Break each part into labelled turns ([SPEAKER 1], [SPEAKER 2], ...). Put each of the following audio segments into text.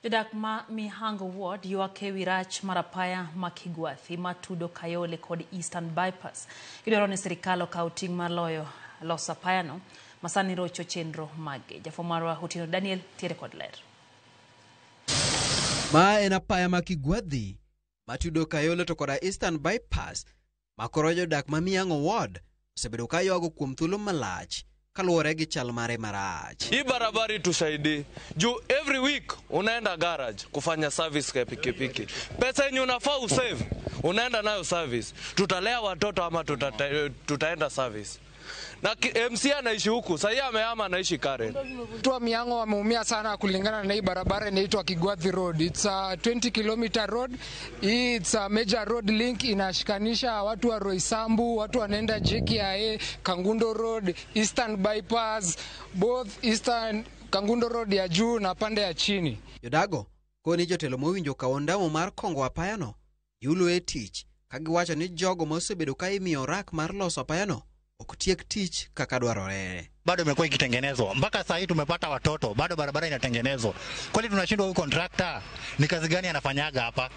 [SPEAKER 1] Jodak ma Mihango Ward ywak ewi rach mar apaya ma Kigwathi matudo Kayole kod Eastern Bypass. Gidwaro ni sirikal okaw ting' mar loyo loso apayano masani rocho chenro mage. Jafwambo marwa Otieno Daniel tiere kod ler.
[SPEAKER 2] Ma en apaya ma Kigwathi matudo Kayole to koda Eastern Bypass ma koro jodak ma Mihango Ward osebedo ka ywago kuom thuolo malach kaluwore gi chal mare marach.
[SPEAKER 3] Hii barabara itusaidie juu every week unaenda garage kufanya service ya pikipiki, pesa yenye unafaa usave unaenda nayo service. Tutalea watoto ama tutaenda service? Na MC anaishi huku sahii, amehama, anaishi Karen.
[SPEAKER 4] Watu wa Mihango wameumia sana kulingana na hii barabara inaitwa Kigwathi Road. It's a 20-kilometer road. Hii it's a major road link, inashikanisha watu wa Roysambu, watu wanaenda JKIA, Kangundo Road, Eastern Bypass, both Eastern Kangundo Road ya juu na pande ya chini.
[SPEAKER 2] Jodago koni jotelo mowinjo kawo ondamo mar kongo apayano yulo e tich ka giwacho ni jogo ma osebedo ka imiyo orak mar loso apayano ok tiek tich kaka dwarore.
[SPEAKER 5] Bado imekuwa ikitengenezwa mpaka saa hii tumepata watoto, bado barabara inatengenezwa. Kwani tunashindwa, huyu contractor ni kazi gani anafanyaga hapa?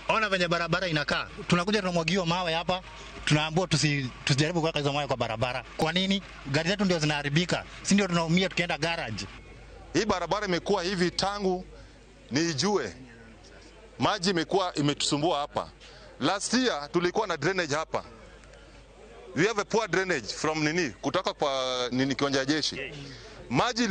[SPEAKER 5] Ona venye barabara inakaa, tunakuja tunamwagiwa mawe hapa, tunaambiwa tusijaribu kuweka hizo mawe kwa barabara. Kwa nini? Gari zetu ndio zinaharibika, si ndio tunaumia tukienda garage.
[SPEAKER 6] Hii barabara imekuwa hivi tangu niijue, maji imekuwa imetusumbua hapa. Last year tulikuwa na drainage hapa. We have a poor drainage from nini, kutoka kwa nini, kiwanja ya jeshi. Maji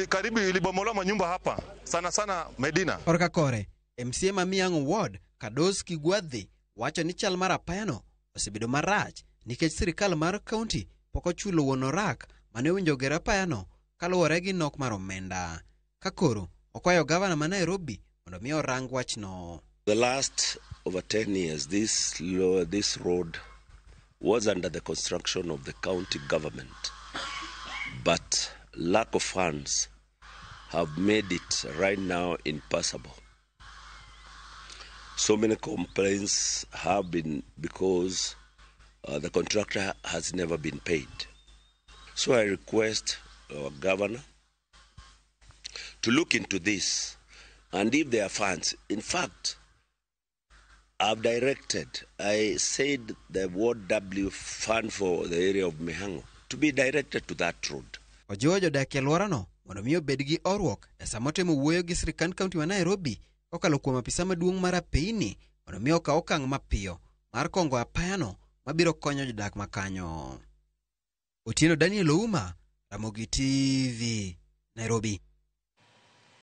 [SPEAKER 6] karibu ilibomolewa manyumba hapa sana sana Medina.
[SPEAKER 2] Korka kore, MCA ma Mihango Ward Kados Kigwathi wacho ni chal mar apayano osebedo marach nikech sirikal mar kaunti pok ochulo wuon orak mane owinjo oger apayano kaluwore gi nok mar omenda. Ka koro okwayo gavana ma Nairobi mondo mi orang wachno.
[SPEAKER 7] The last over 10 years, this road was under the construction of the county government, but lack of funds have made it right now impassable. So many complaints have been because the contractor has never been paid. So I request our governor to look into this, and if there are funds, in fact, I've directed, I said the Ward W fund for the area of Mihango to be directed to that road.
[SPEAKER 2] Ojiwo jodak e alworano mondo mi obed gi horuok e sama otemo wuoyo gi sirikand kaunti ma Nairobi kokalo kuom apisa maduong' mar apeyni mondo mi okaw okang' mapiyo mar kongo apayano mabiro konyo jodak makanyo. Otieno Daniel Ouma, Ramogi TV, Nairobi.